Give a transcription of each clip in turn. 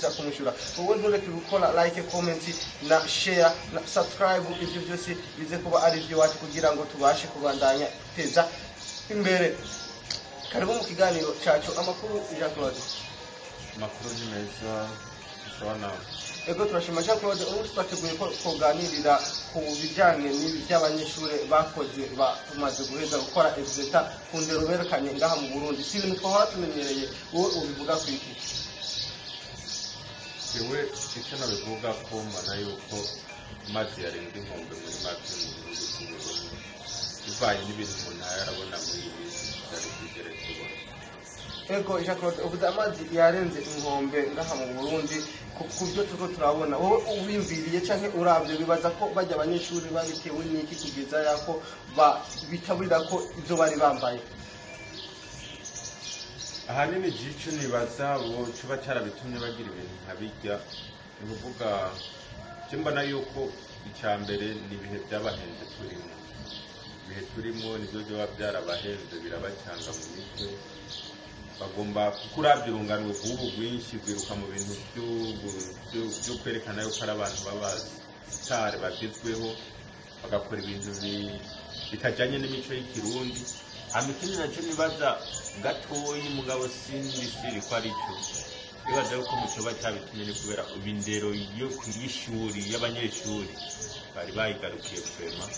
Nza kumushura. Wowe ntureke gukora like, comment na share na subscribe, ivyo byose bize kuba ari iby'iwacu kugira ngo tubashe kubandanya teza imbere. Karibu mu kiganiro cyacu. Amakuru, Jean Claude? Amakuru ni meza, sawa nawe? Ego, turashima. Jean Claude, ubu twateguye ko tuganirira ku bijyanye n'ibi by'abanyeshuri bakoze, bamaze guheza gukora exeta, ku ndero berekanye ngaha mu Burundi. Si ibintu twahora tumenyereye. Wowe ubivuga ku iki? Jewe icyo nabivuga ko mbona yuko amazi yarenze inkombe muri make mu gihugu cy'Uburundi, bivanye n'ibintu umuntu arabona muri iyi minsi tutari bwigere tubona. Ego Jean Claude, uvuze amazi yarenze inkombe ngaha mu Burundi ku byo turiko turabona. Wowe uwiyumviriye canke uravye, bibaza ko bajya abanyeshuri babitewe n'iki kugeza yako bitaburira ko ivyo bari bambaye? Ahanini jico nibaza bo kiba cyarabitumye bagira ibintu nka bijya, ni ukuvuga je mbona yuko icya mbere ni ibihe byabahenze turimo. Ibihe turimo nibyo biba byarabahenze, birabacanga mu mitwe. Bagomba kuko uravye urungano rw'ubu rwinshi rwiruka mu bintu byo kwerekana yuko ari abantu b'abasitari bagezweho, bagakora ibintu bitajyanye n'imico y'Ikirundi. Hama ikindi nacyo nibaza gatoyi, mugabo sindisiri ko ari cyo, nibaza yuko mu coba cyabitumye ni kubera ubu indero yo y'ishuri y'abanyeshuri bari bayigarukiye vraiment.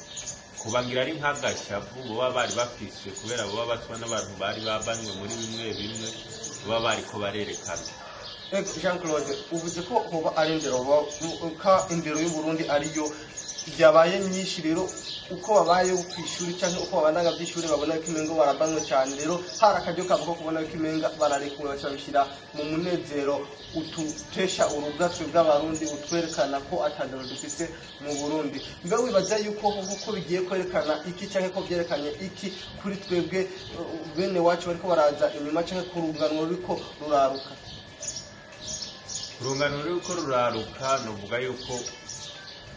Kubangira ari nk'agashavu baba bari bafise, kubera baba baswa n'abantu bari babanywe muri bimwe bimwe baba bariko barerekana. Ego Jean Claude, uvuze ko hoba ari indero ka indero y'u Burundi ariyo byabaye nyinshi. Rero uko babaye ku ishuri cyangwa uko babandanya by'ishuri, babona ko imengo barabanywe cyane. Rero hari akaryo kabo ko kubona ko imenga bararekura, baca babishyira mu munezero ututesha urubwatsi bw'Abarundi, utwerekana ko atandaro dufise mu Burundi. Mbe wibaza yuko koko bigiye kwerekana iki, cyangwa ko byerekanye iki kuri twebwe bene wacu bariko baraza inyuma, cyangwa ku rungano ruriko ruraruka? Urungano ruriko ruraruka, novuga yuko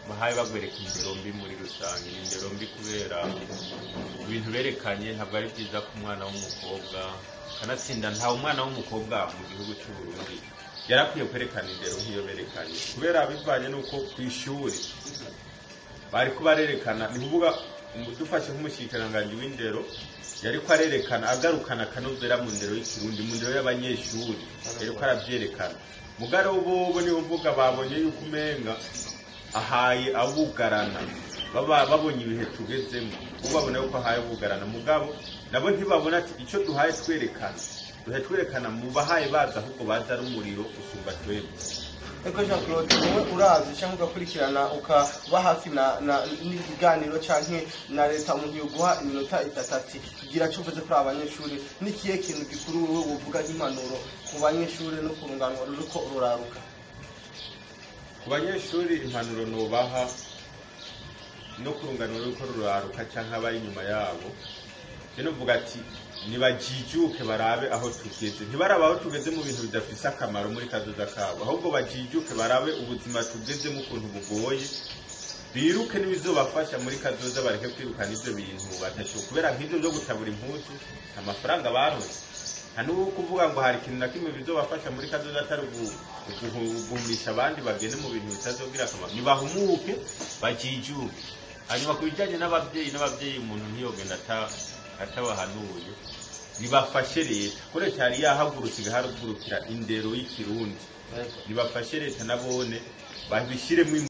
bahaye bagwereka indero mbi muri rusange. Ni indero mbi kubera ibintu berekanye ntabwo ari byiza ku mwana w'umukobwa. Kanatsinda nta umwana w'umukobwa mu gihugu cy'u Burundi yarakwiye kwerekana indero nk'iyo berekanye, kubera bivanye n'uko ku ishuri bari kubarerekana. Ni kuvuga dufashe nk'umushikiranganji w'indero, yariko arerekana agarukana akanovera mu ndero y'Ikirundi, mu ndero y'abanyeshuri, yariko aravyerekana. Mugabo bobo niho mvuga babonye yuko umenga ahaye abugarana, baba babonye ibihe tugezemo, bo babona yuko ahaye abugarana. Mugabo nabo ntibabona ati icyo duhaye twerekana, duhaye twerekana mu bahaye baza, ahubwo baza ari umuriro usumba twebwe. Eko Jean Claude, wowe urazi cyangwa ugakurikirana, ukaba hafi na n'ibiganiro canke na leta, umuntu yoguha iminota 3 ati tugira cyo uvuze kuri aba banyeshuri, n'ikihe kintu gikuru wowe wovuga nk'impanuro ku banyeshuri no ku rungano ruriko ruraruka? Ku banyeshuri, impanuro nubaha no ku rungano ruriko ruraruka canke abari inyuma yabo, je novuga ati nibajijuke, barabe aho tugeze. Ntibarabe aho tugeze mu bintu bidafise akamaro muri kazoza kabo, ahubwo bajijuke, barabe ubuzima tugezemo ukuntu bugoye, biruke n'ibizobafasha muri kazoza, bareke kwirukana ivyo bintu batashoboye. Kubera nk'ivyo vyo gutabura impuzu, nta mafaranga baronse, nta n'uwo kuvuga ngo hari ikintu na kimwe bizobafasha muri kazoza, atari uguhumisha abandi bagende mu bintu bitazogira akamaro. Nibahumuke, bajijuke. Hanyuma ku bijanye n'ababyeyi, umuntu ntiyogenda atabahanuye. Nibafashe leta, ko leta yari yahagurutse igahagurukira indero y'Ikirundi, nibafashe leta nabone babishiremo.